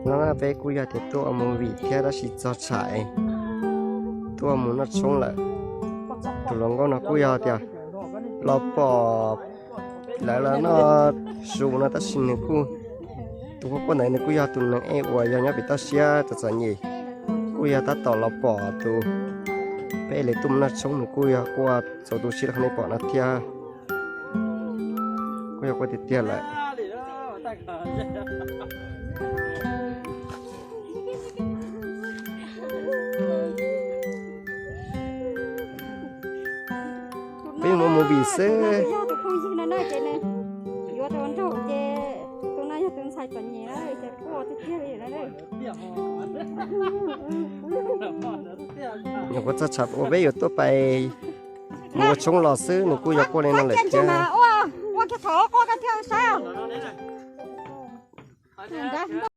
No peb kuj yog tias tuaj ua movie thiab tab sis txog tsham tuaj mus noj tshoob lawm. Tus hluas nkauj no kuj yog tias los pom lawv los noj su no tab sis nws kuj, tus quaj quaj ntawd nws kuj yog tus neeg ej uas yog nyob pem toj siab txom txom nyem, kuj yog tab tom los pom tus, peb li tuaj mus noj tshoob nws kuj yog quaj txaus tu siab li qhov nej pom no thiab. Kuj yog quaj tiag tiag lawm. Peb mus ua movie xwb. Yog tus phooj ywg no na ces nws yuav tus nraug ces tus no yog tus ntxhais txom nyem na ces quaj tiag tiag li na. Nyuam qhuav txog tsham uas peb yuav tuaj pais mus ua tshoob los xwb nws kuj yog quaj li no lawm thiab. Ua kiag qhov quaj koj thiaj saib.